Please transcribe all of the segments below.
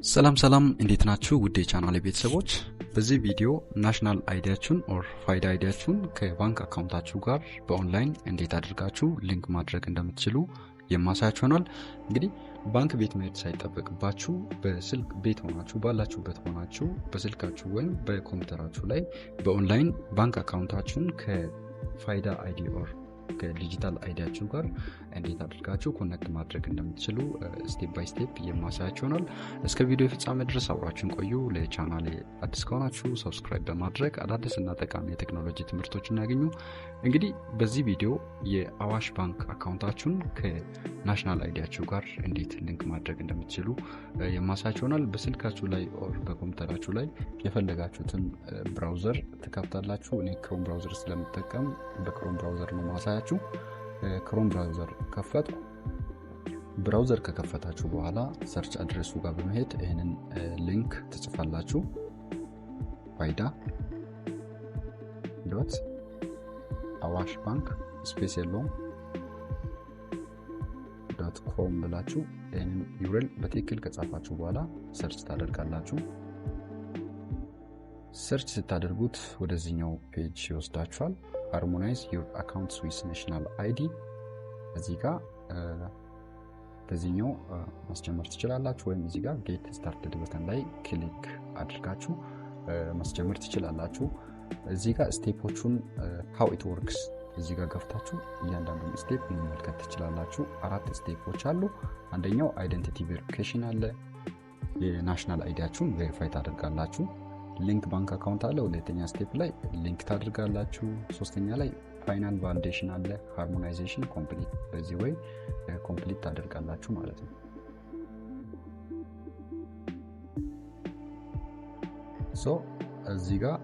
ሰላም ሰላም፣ እንዴት ናችሁ ውድ የቻናል ቤተሰቦች? በዚህ ቪዲዮ national ID ያችሁን or ፋይዳ ID ያችሁን ከባንክ account ኣችሁ ጋር በኦንላይን እንዴት አድርጋችሁ link ማድረግ እንደምትችሉ የማሳያችሁ ይሆናል። እንግዲህ ባንክ ቤት መሄድ ሳይጠበቅባችሁ በስልክ ቤት ሆናችሁ፣ ባላችሁበት ሆናችሁ፣ በስልካችሁ ወይም በኮምፒውተራችሁ ላይ በኦንላይን ባንክ account ኣችሁን ከፋይዳ ID or ከ digital ID ያችሁ ጋር እንዴት አድርጋችሁ connect ማድረግ እንደምትችሉ step by step የማሳያችሁ ይሆናል። እስከ ቪዲዮ ፍጻሜ ድረስ አብራችሁን ቆዩ። ለቻናሌ አዲስ ከሆናችሁ subscribe በማድረግ አዳዲስ እና ጠቃሚ የቴክኖሎጂ ትምህርቶችን ያገኙ። እንግዲህ በዚህ ቪዲዮ የአዋሽ ባንክ account ኣችሁን ከ national ID ያችሁ ጋር እንዴት link ማድረግ እንደምትችሉ የማሳያችሁ ይሆናል። በስልካችሁ ላይ or በኮምፒውተራችሁ ላይ የፈለጋችሁትን browser ትከፍታላችሁ። እኔ Chrome browser ስለምጠቀም በ Chrome browser ነው ማሳያችሁ። Chrome browser ከፈትኩ። Browser ከከፈታችሁ በኋላ search address ኡ ጋር በመሄድ ይህንን link ትጽፋላችሁ። ፋይዳ.አዋሽ ባንክ space የለውም .com ብላችሁ ይህንን URL በትክክል ከጻፋችሁ በኋላ search ታደርጋላችሁ። Search ስታደርጉት ወደዚህኛው page ይወስዳችኋል። Harmonize your accounts with national ID፣ እዚህ ጋር በዚህኛው ማስጀመር ትችላላችሁ፣ ወይም እዚህ ጋር get started button ላይ click አድርጋችሁ ማስጀመር ትችላላችሁ። እዚህ ጋር step ኦቹን፣ how it works፣ እዚህ ጋር ገብታችሁ እያንዳንዱን step መመልከት ትችላላችሁ። አራት step ኦች አሉ። አንደኛው identity verification አለ። የ national ID ያችሁን verify ታደርጋላችሁ። Link bank account አለ። ሁለተኛ step ላይ link ታደርጋላችሁ። ሶስተኛ ላይ final validation አለ። Harmonization complete፣ በዚህ way complete ታደርጋላችሁ ማለት ነው። So እዚህ ጋር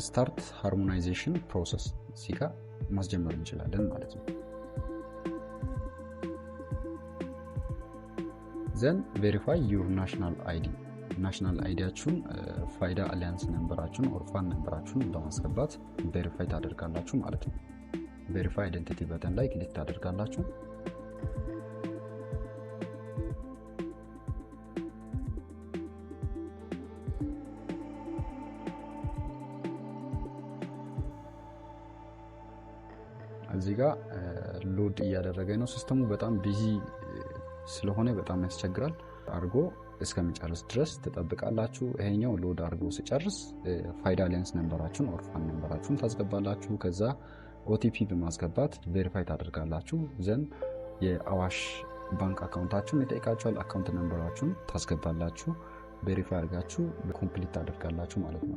start harmonization process፣ እዚህ ጋር ማስጀመር እንችላለን ማለት ነው። Then verify your national ID፣ national ID ያችሁን ፋይዳ alias number ኣችሁን or FAN number ኣችሁን በማስገባት verify ታደርጋላችሁ ማለት ነው። Verify identity button ላይ click ታደርጋላችሁ። እዚህ ጋር load እያደረገ ነው። System ኡ በጣም busy ስለሆነ በጣም ያስቸግራል። አድርጎ እስከሚጨርስ ድረስ ትጠብቃላችሁ። ይሄኛው load አድርጎ ሲጨርስ ፋይዳ alias number ኣችሁን or FAN number ኣችሁን ታስገባላችሁ። ከዛ OTP በማስገባት verify ታደርጋላችሁ። Then የአዋሽ ባንክ account ኣችሁን ይጠይቃችኋል። Account number ኣችሁን ታስገባላችሁ። Verify አድርጋችሁ complete ታደርጋላችሁ ማለት ነው።